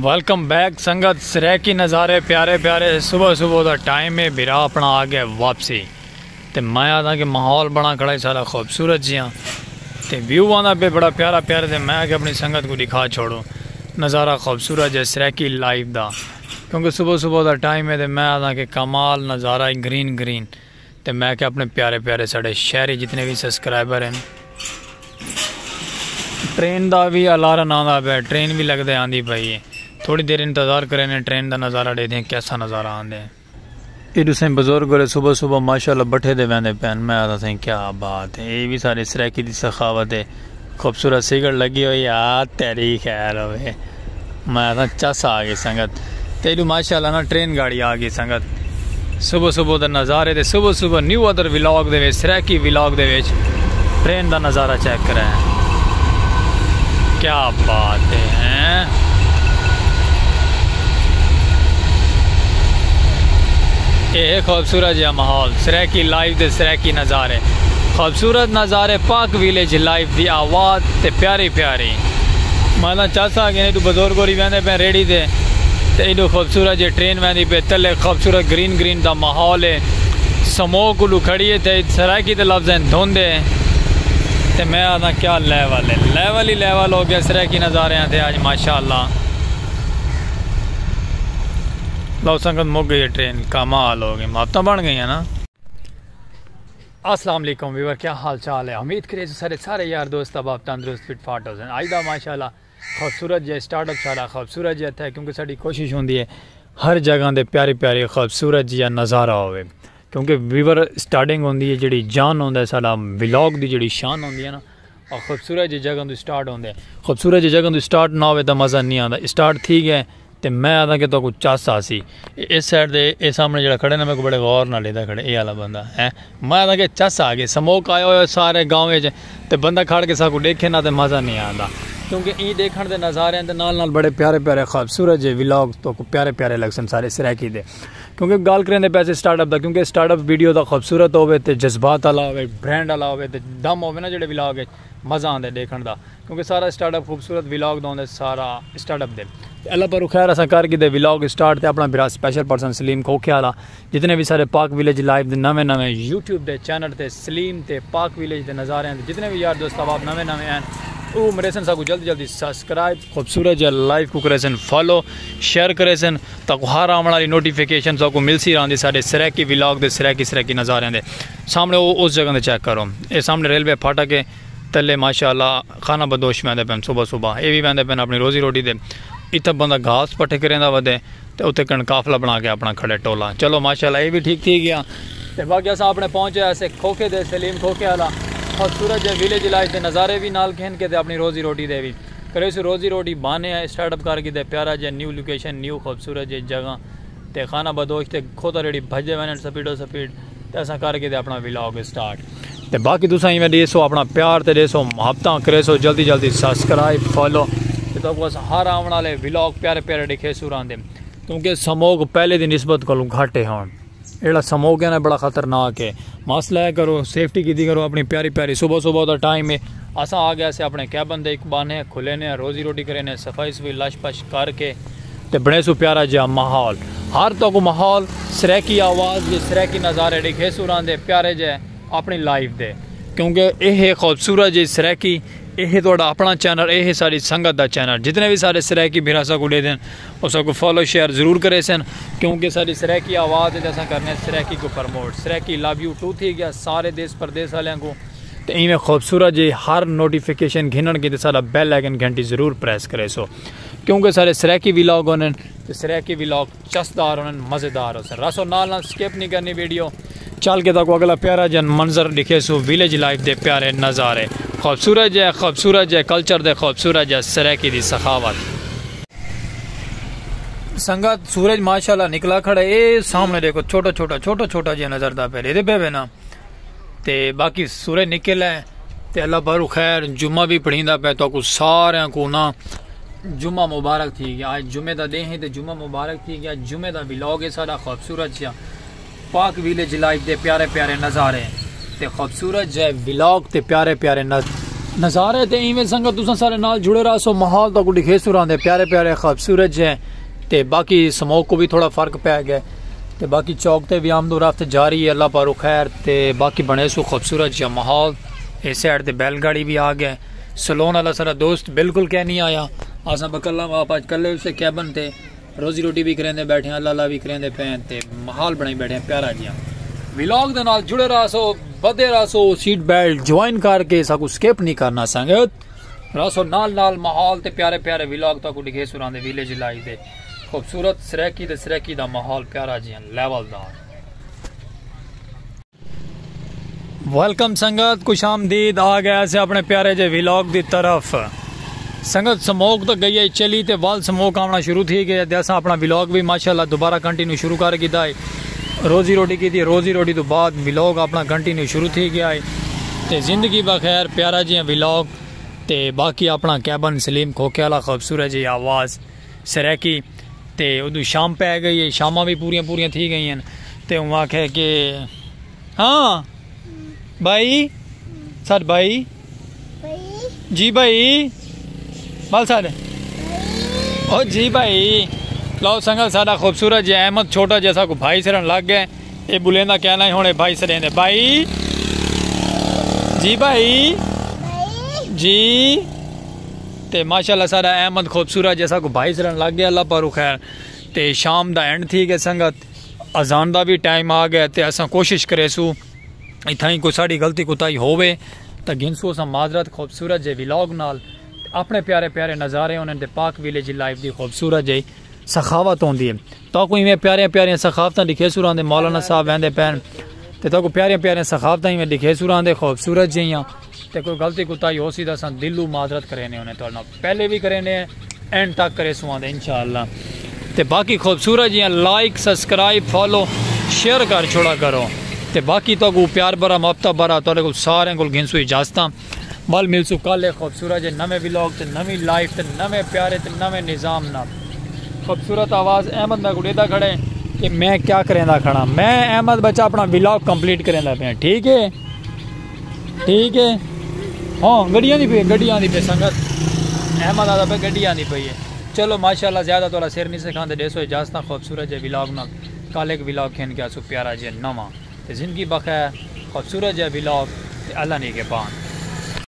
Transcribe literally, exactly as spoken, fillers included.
Welcome back سنگت، سرائیکی نظارے پیارے پیارے۔ صبح صبح دا ٹائم ہے، بھرا اپنا آ گیا واپسی۔ تے میں آدھا کہ ماحول بنا کھڑا ہے سارا خوبصورت جیاں، تے ویو آندا پہ بڑا پیارا پیارا۔ تے میں کہ اپنی سنگت کو دکھا چھوڑوں نظارہ خوبصورت جے سرائیکی لائف دا، کیونکہ صبح صبح دا ٹائم ہے۔ تے میں آدھا کہ کمال نظارہ ہے، گرین گرین۔ تے میں کہ اپنے پیارے پیارے ساڈے شہری جتنے بھی سبسکرائبر ہیں، ٹرین دا بھی الارن آندا پہ، ٹرین بھی لگدے آندی پئی ہے۔ تھوڑی دیر انتظار کریں نے، ٹرین دا نظارہ ڈیدھیں کیسا نظارہ آندے۔ ایڈو سائیں بزرگ ہورے صبح صبح ماشاءاللہ بٹھے دے ویندے پین۔ میں آتا سائیں کیا بات ہے، یہ بھی سارے سرائیکی دی سخاوت ہے۔ خوبصورت سگریٹ لگی ہوئی ہے، آ تیری خیر ہوئے۔ میں آتا چس آ گئی سنگت، تے ایڈو ماشاءاللہ نا ٹرین گاڑی آ گئی سنگت۔ صبح صبح دے نظارے تے صبح صبح نیو ادر ولاگ دے وچ، سرائیکی ولاگ دے وچ ٹرین دا نظارہ چیک کریں۔ کیا بات ہے، ہیں؟ اے ہے خوبصورت جہاں ماحول، سرائیکی لائف دے سرائیکی نظارے، خوبصورت نظارے، پاک ویلیج لائف دی آواز تے پیاری پیاری۔ مالا چس آ گئے، ایڈو بزرگ ہوری ویندے پہ ریڑھی دے، تے ایڈو خوبصورت جے ٹرین ویندی پہ تلے، خوبصورت گرین گرین دا ماحول ہے۔ سموک الو کھڑی ہے تے سرائیکی تے لفظ ہیں دھند ہے۔ تے میں آدھا کیا لیول ہے، لیول ہی لیول ہو گیا سرائیکی نظارے ہیں تے آج ماشاءاللہ۔ لو سنگت، مک گئی ہے ٹرین، کمال ہو گئے، محبتاں بن گئی ہیں نا۔ السلام علیکم ویور، کیا حال چال ہے؟ امید کرے سارے سارے یار دوست احباب تندرست فٹ فاٹ ہو سن۔ آج دا ماشاءاللہ خوبصورت جے سٹارٹ اپ سارا خوبصورت جے تھے، کیونکہ ساری کوشش ہوندی ہے ہر جگہ دے پیاری پیاری خوبصورت جیا نظارہ ہوئے، کیونکہ ویور سٹارٹنگ ہوندی ہے، جڑی جان ہوندا ہے سارا ولاگ دی جڑی شان ہوندی ہے نا، اور خوبصورت جی جگہ تو سٹارٹ ہوندے۔ خوبصورت جی جگہ تو سٹارٹ نہ ہوئے تو مزہ نہیں آتا۔ سٹارٹ تھی گئے تے میں آتا کہ تو کو چس آسی۔ اے-، اس سائڈ دے اے سامنے جڑا کھڑے نا، میں کو بڑے غور نہ لیدا کھڑے، اے والا بندہ ہے۔ میں آتا کہ چس آ گئے، سموک آیا ہویا سارے گاؤں وچ، تے بندہ کھڑ کے ساکو دیکھے نہ تے مزہ نہیں آتا، کیونکہ ایں دیکھن دے نظارے ہیں تے نال نال بڑے پیارے پیارے خوبصورت جے ولاگ تو کو پیارے پیارے لگسن سارے سرائیکی دے۔ کیونکہ گال کریں دے پیسے سٹارٹ اپ دا، کیونکہ سٹارٹ اپ ویڈیو دا خوبصورت ہوے تے جذبات والا ہوے، برانڈ والا ہوے تے دم ہوے نا جڑے ولاگ وچ، مزہ آندے دیکھن دا، کیونکہ سارا سٹارٹ اپ خوبصورت ولاگ دا ہوندے سارا سٹارٹ اپ دے۔ تے اللہ پاروں خیر اساں کر گھدے ولاگ سٹارٹ تے اپنا بھرا سپیشل پرسن سلیم کھوکھے والا، جتنے بھی سارے پاک ویلیج لائیو دے نویں نویں یوٹیوب دے چینل تے سلیم تے پاک ویلیج دے نظارے ہیں، جتنے بھی یار دوست احباب نویں نویں ہیں، او مریسن ساکو جلدی جلدی سبسکرائب، خوبصورت جے لائیو کو کریسن فالو، شیئر کریسن، تاکو ہر آون والی نوٹیفیکیشن ساکو ملسی راندی سارے سرائیکی ولاگ دے سرائیکی سرائیکی نظارے ہیں دے۔ سامنے او اس جگہ دے چیک کرو، اے سامنے ریلوے پھاٹک ہے، تلے ماشاءاللہ خانہ بدوش ویندے پن صبح صبح، اے وی ویندے پن اپنی روزی روٹی دے۔ اتھاں بندہ گھاس پٹھے کریندا ودے تے اتھے کن قافلہ بنا کے اپنا کھڑے ٹولا۔ چلو ماشاءاللہ اے وی ٹھیک تھی گیا۔ تے باقی اساں اپنے پہنچے اسے کھوکھے دے، سلیم کھوکھے والا، خوبصورت جے ویلیج لائف دے نظارے وی نال گھن کے تے اپنی روزی روٹی دے وی کریسوں روزی روٹی بانے ہیں۔ سٹارٹ اپ کر گھدے پیارا جے نیو لوکیشن، نیو خوبصورت جے جگہ تے خانہ بدوش تے کھوتا ریڑھی بھجے ویندے سپیڈو سپیڈ۔ تے اساں کر گھدے اپنا ولاگ سٹارٹ۔ تے باقی تساں ایویں ڈیسو اپنا پیار تے ڈیسو محبتاں کریسو، جلدی جلدی سبسکرائب، فالو، تے تہاکوں اساں ہر آون والے ولاگ پیارے پیارے ڈکھیسوں راندے، کیونکہ سموگ پہلے دی نسبت کولوں گھٹ ہے ہن۔ ایڑا سموگ ہے نا، بڑا خطرناک ہے۔ ماسک لایا کرو، سیفٹی کیتی کرو اپنی پیاری پیاری۔ صبح صبح دا ٹائم ہے، اساں آ گئے سے اپنے کیبن دے، اک بانے کھلے نے، روزی روٹی کرے نے، صفائی صفائی لش پش کر کے تے بنڑیسوں پیارا جیہا ماحول۔ ہر تہاکوں ماحول سرائیکی آواز دے، سرائیکی نظارے ڈکھیسوں راندے پیارے جے اپنی لائف دے، کیونکہ اے ہے خوبصورت جی سرائیکی۔ اے ہے تہاڈا اپنا چینل، اے ہے ساڈی سنگت دا چینل۔ جتنے وی سارے سرائیکی بھرا ساکوں ڈیدھن، او ساکوں فالو شیئر ضرور کریسن، کیونکہ ساڈی سرائیکی آواز ہے تے اساں کرنے سرائیکی کوں promote. Saraiki love you too تھی گیا سارے دیس پردیس آلیاں کوں۔ تے ایویں خوبصورت جی ہر نوٹیفیکیشن گھنن کیتے ساڈا بیل آئیکن گھنٹی ضرور پریس کریسو، کیونکہ سارے سرائیکی ولاگ ہونن تے سرائیکی ولاگ چسدار ہونن، مزیدار ہوسن۔ راسو نال نال سکپ نہیں کرنی ویڈیو۔ چل کے تہاکوں اگلا پیارا جن منظر ڈکھیسوں، ویلیج لائف دے پیارے نظارے، خوبصورت جے، خوبصورت جے کلچر دے، خوبصورت جے سرائیکی دی سخاوت۔ سنگت، سورج ماشاءاللہ نکلا کھڑا ہے۔ اے سامنے دیکھو، چھوٹا چھوٹا، چھوٹا چھوٹا جیہا نظر دا پہ، ڈیدھے پے وے نا۔ تے باقی سورج نکل ہے۔ تے اللہ پاروں خیر، جمعہ بھی پڑھیندا پے، تہاکوں ساریاں کوں نا جمعہ مبارک تھی گیا۔ اج جمعے دا ڈینہہ ہے تے جمعہ مبارک تھی گیا۔ جمعے دا ولاگ ہے ساڈا خوبصورت جیہا۔ پاک ویلیج لائف دے پیارے پیارے نظارے تے خوبصورت جے ولاگ تے پیارے پیارے نظ-، نظارے تے ایویں سنگت تساں سارے نال جڑے رہسو، ماحول تہاکوں ڈکھیسوں راہندے، پیارے پیارے خوبصورت جے۔ تے باقی سموک کوں وی تھوڑا فرق پے گئے۔ تے باقی چوک تے وی آمد و رفت جاری ہے، اللہ پاروں خیر۔ تے باقی بنڑیسوں خوبصورت جیہا ماحول۔ اے سائیڈ تے بیل گاڑی وی آ گئے۔ سلون آلا ساڈا دوست بالکل کینی آیا۔ اساں بکلا واپس کلے اسے کیبن تے روزی روٹی وی کریندے بیٹھے ہیں، اللہ اللہ وی کریندے پئے ہیں تے ماحول بنڑائی بیٹھے ہیں پیارا جیہا۔ ولاگ دے نال جڑے رہسو، بدے رہسو، سیٹ بیلٹ جوائن کر کے ساکوں سکپ نہیں کرنا سنگت۔ رہسو نال نال ماحول تے پیارے پیارے ولاگ تہاکوں ڈکھیسوں راہندے ویلیج لائف دے۔ خوبصورت سرائیکی تے سرائیکی دا ماحول پیارا جیہا لیول دا۔ ویلکم سنگت، خوش آمدید آ گئے اسے اپنے پیارے جے ولاگ دی طرف۔ سنگت سموک تاں گئی ہے چلی تے ول سموک آونا شروع تھی گئے تے اساں اپنا ولاگ وی ماشاءاللہ دوبارہ کنٹینیو شروع کر گھدا ہے۔ روزی روٹی کیتی، روزی روٹی توں بعد ولاگ اپنا کنٹینیو شروع تھی گیا ہے۔ تے زندگی بخیر پیارا جیہا ولاگ۔ تے باقی اپنا کیبن سلیم کھوکھے آلا خوبصورت جیہی آواز سرائیکی۔ تے ادوں شام پے گئی ہے، شاماں وی پوریاں پوریاں تھی گئی ہیں۔ تے اوں آکھے کہ ہاں بھائی، ساڈ بھائی، جی بھائی، بل ساڈ، او جی بھائی۔ لو سنگت، ساڈا خوبصورت جیہا احمد چھوٹا جیہا ساکوں بھائی سرن لگ گئے۔ اے بولیندا کیا نہ ہن، اے بھائی سڈیندے، بھائی، جی بھائی، جی۔ تے ماشاءاللہ ساڈا احمد خوبصورت جیہا ساکوں بھائی سرن لگ گیا، اللہ پاروں خیر۔ تے شام دا اینڈ تھی گیا سنگت، اذان دا وی ٹائم آ گیا۔ تے اساں کوشش کریسوں اتھائیں کوئی ساڈی غلطی کوتاہی ہووے تاں گھنسوں اساں معذرت۔ خوبصورت جے ولاگ نال اپنے پیارے پیارے نظارے انہاں دے پاک ویلیج لائف دی خوبصورت جے سخاوت ہوندی ہے۔ تہاکوں ایویں پیاریاں پیاریاں سخاوتاں ڈکھیسوں راہندے، مولانا صاحب ویندے پئے ہن تے تہاکوں پیاریاں پیاریاں سخاوتاں ایویں ڈکھیسوں راہندے، خوبصورت جیہیاں۔ تے کوئی غلطی کوتاہی ہوسی تاں اساں دلوں معذرت کرینے ہونے تہاڈے نال، پہلے وی کرینے ہیں، اینڈ تک کریسوں آندے انشاءاللہ۔ تے باقی خوبصورت جیہاں لائک، سبسکرائب، فالو، شیئر کر چھوڑا کرو۔ تے باقی تہاکوں پیار بھرا، محبت بھرا، تہاڈے کول سارے کول گھنسوں اجازتاں۔ ول ملسوں کل ہک خوبصورت جے نویں ولاگ تے نویں لائف تے نویں پیارے تے نویں نظام نال۔ خوبصورت آواز احمد میکوں ڈیدا کھڑے کہ میں کیا کریندا کھڑا۔ میں احمد بچہ اپنا ولاگ کمپلیٹ کریندا پیا، ٹھیک ہے؟ ٹھیک ہے؟ ہاں، گڈی آندی پئی ہے، گڈی آندی پئی ہے سنگت۔ احمد آندا پیا گڈی آندی پئی ہے۔ چلو ماشاءاللہ زیادہ تہاڈا سر نہیں سکھاندے، ڈیسو اجازتاں خوبصورت جے ولاگ نال۔ کل ہک ولاگ کھن کے آسوں پیارا جے نواں۔ تے زندگی بخیر، خوبصورت جے ولاگ تے اللہ نگہبان۔